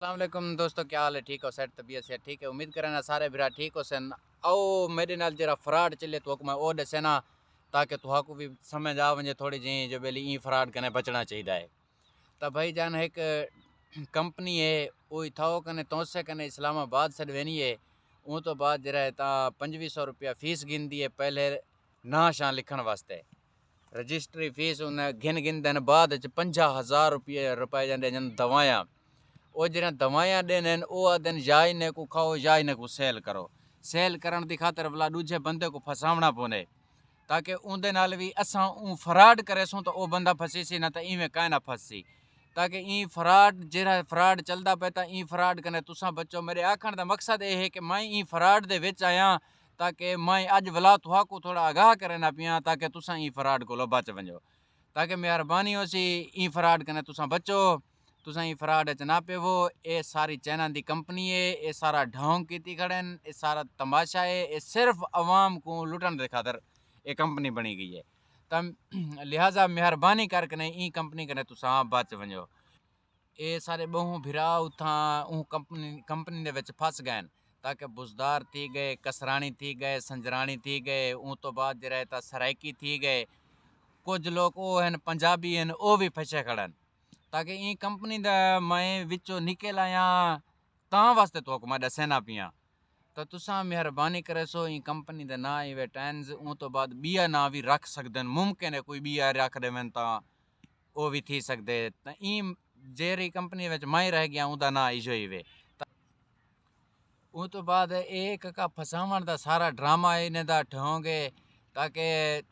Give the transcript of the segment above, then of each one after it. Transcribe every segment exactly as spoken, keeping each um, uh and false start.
السلام علیکم دوستو، کیا حال ہے؟ ٹھیک ہو؟ سیٹ طبیعت سے ٹھیک ہے؟ امید کرنا سارے بھرا ٹھیک ہو سن۔ او میرے نال جڑا فراڈ چلے تو میں او ڈسینا، تاکہ تہاکوں بھی سمجھ آ ونجے تھوڑی جی جو بیلی این فراڈ کنے بچنا چاہیدا ہے۔ تا بھائی جان، ایک کمپنی ہے، او اتھاؤ کنے توسے کنے اسلام آباد سڈ وینی ہے۔ اون تو بعد جڑا ہے تا پنجوی سو روپیہ فیس گھندی ہے پہلے ناں شاں لکھن واسطے۔ رجسٹری فیس انہیں گھن گھن دن بعد اچ پنجاہ ہزار روپیے روپے جاندے جن دوایاں۔ او جڑیاں دوایاں ݙیندن، او آہدن یا انہیں کوں کھاؤ یا انہیں کوں سیل کرو۔ سیل کرݨ دی خاطر ولا ݙوجھے بندے کوں پھساوݨا پوندے، تاکہ اوندے نال وی اساں اوں فراڈ کریسوں تاں او بندہ پھسیسی، نہ تاں ایویں کائے نہ پھسسی۔ تاکہ ایں فراڈ، جیڑھا فراڈ چلدا پئے، تاں ایں فراڈ کنے تساں بچو۔ میرے آکھݨ دا مقصد اے ہے کہ میں ایں فراڈ دے وچ آیاں، تاکہ میں اڄ ولا تہاکوں تھوڑا آگاہ کریندا پیاں، تاکہ تساں ایں فراڈ کولو بچ ونجو۔ تاکہ مہربانی ہوسی، ایں فراڈ کنے تساں بچو، تساں ایں فراڈ اچ نہ پیوو۔ اے ساری چائنا دی کمپنی ہے، اے سارا ڈھونگ کیتی کھڑن، اے سارا تماشا ہے، اے صرف عوام کوں لٹݨ دے خاطر اے کمپنی بݨی ڳئی ہے۔ تاں لہٰذا مہربانی کر کنے ایں کمپنی کنے تساں بچ ونجو۔ اے سارے ٻہوں بھرا اتھاں اوں کمپنی، کمپنی دے وچ پھس ڳئن، تاکہ بزدار تھی ڳئے، کسراݨی تھی ڳئے، سنجراݨی تھی ڳئے، اوں تو بعد جیڑھا ہے تاں سرائیکی تھی ڳئے۔ کجھ لوک او ہن، پنجابی ہن، او وی پھسے کھڑن۔ تاکہ ایں کمپنی دا میں وچوں نکل آیاں، تاں واسطے تہاکوں میں ݙسیندا پیاں۔ تاں تساں مہربانی کریسو، ایں کمپنی دا ناں ایوے ٹینز، اوں تو بعد ٻیا ناں وی رکھ سڳدن، ممکن ہے کوئی ٻیا رکھ ݙیون تاں او وی تھی سڳدے۔ تاں ایں جیڑھی کمپنی وچ میں رہ ڳیاں، اوندا ناں ایجھو ہی وے۔ تاں اوں تو بعد اے ککا پھساوݨ دا سارا ڈرامہ ہے، انہیں دا ڈھونگ ہے، تاکہ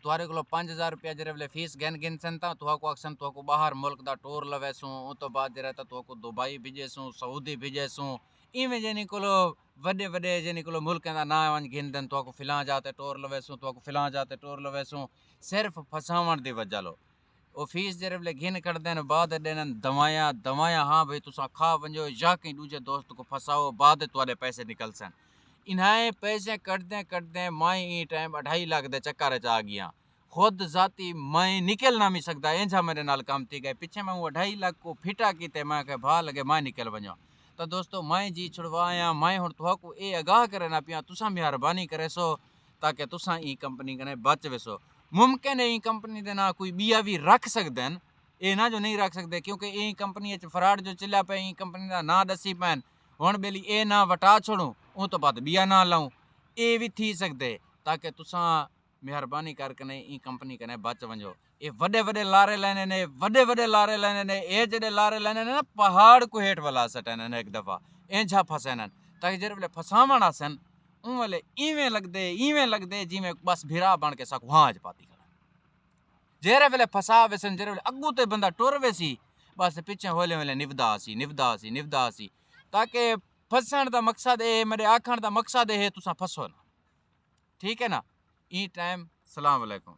تہاݙے کولوں پنج ہزار روپیہ جیڑھے ویلے فیس گھن گھنسن تاں تہاکوں آکھسن تہاکوں ٻاہر ملک دا ٹور لویسوں، اوں تو بعد جیڑھا تاں تہاکوں دبئی بھیڄیسوں، سعودی بھیڄیسوں۔ ایویں جنہیں کولوں وݙے وݙے جنہیں کولوں ملکیں دا ناں ونڄ گھندن، تہاکوں فلاں جاہ تے ٹور لویسوں، تہاکوں فلاں جاہ تے ٹور لویسوں، صرف پھساوݨ دی وجہ لو۔ او فیس جیڑھے ویلے گھن کھڑدن، بعد ݙیندن دوایاں، دوایاں، ہاں بھئی تساں کھا ونڄو یا کہیں ݙوجھے دوست کوں پھساؤ، بعد تہاݙے پیسے نکلسن۔ انہائیں پیسے کٹدیں کٹدیں میں ایں ٹائم اڈھائی لاکھ دے چکر اچ آ ڳیاں۔ خود ذاتی میں نکل نہ وی سڳدا، اینجھا میݙے نال کم تھی ڳئے۔ پچھے میں اوں اڈھائی لاکھ کوں پھٹا کیتے، میں آکھیا بھا لڳے میں نکل ونڄاں۔ تاں دوستو، میں جی چھڑوا آیاں، میں ہݨ تہاکوں اے آگاہ کریندا پیاں، تساں مہربانی کریسو تاکہ تساں ایں کمپنی کنے بچ ویسو۔ ممکن ہے ایں کمپنی دے ناں کوئی ٻیا وی رکھ سڳدن، اے نہ جو نہیں رکھ سڳدے، کیونکہ ایں کمپنی اچ فراڈ جو چلیا پئے، ایں کمپنی دا ناں ݙسی پئن، ہݨ بیلی اے ناں وٹا چھوڑوں، اوں تو بعد ٻیا ناں لاؤں، اے وی تھی سڳدے۔ تاکہ تساں مہربانی کر کنے ایں کمپنی کنے بچ ونڄو۔ اے وݙے وݙے لارے لیندے نے، وݙے وݙے لارے لیندے نے، اے جیڑھے لارے لیندے نے نا، پہاڑ کوں ہیٹھ ولا سٹیندن ہک دفعہ، اینجھا پھسیندن۔ تاکہ جیڑھے ویلے پھساوݨ آسن، اوں ویلے ایویں لڳدے، ایویں لڳدے جیویں بس بھرا بݨ کے ساکوں ہاں اچ پاتی کھڑن۔ جیڑھے ویلے پھسا ویسن، جیڑھے ویلے اڳوں تے بندہ ٹر ویسی، بس پچھے ہولے ہولے نبھدا ہاسی، نبھدا ہاسی، نبھدا ہاسی۔ تاکہ پھسݨ دا مقصد اے ہے، میݙے آکھݨ دا مقصد اے ہے، تساں پھسو نا۔ ٹھیک ہے نا؟ ایں ٹائم، السلام علیکم۔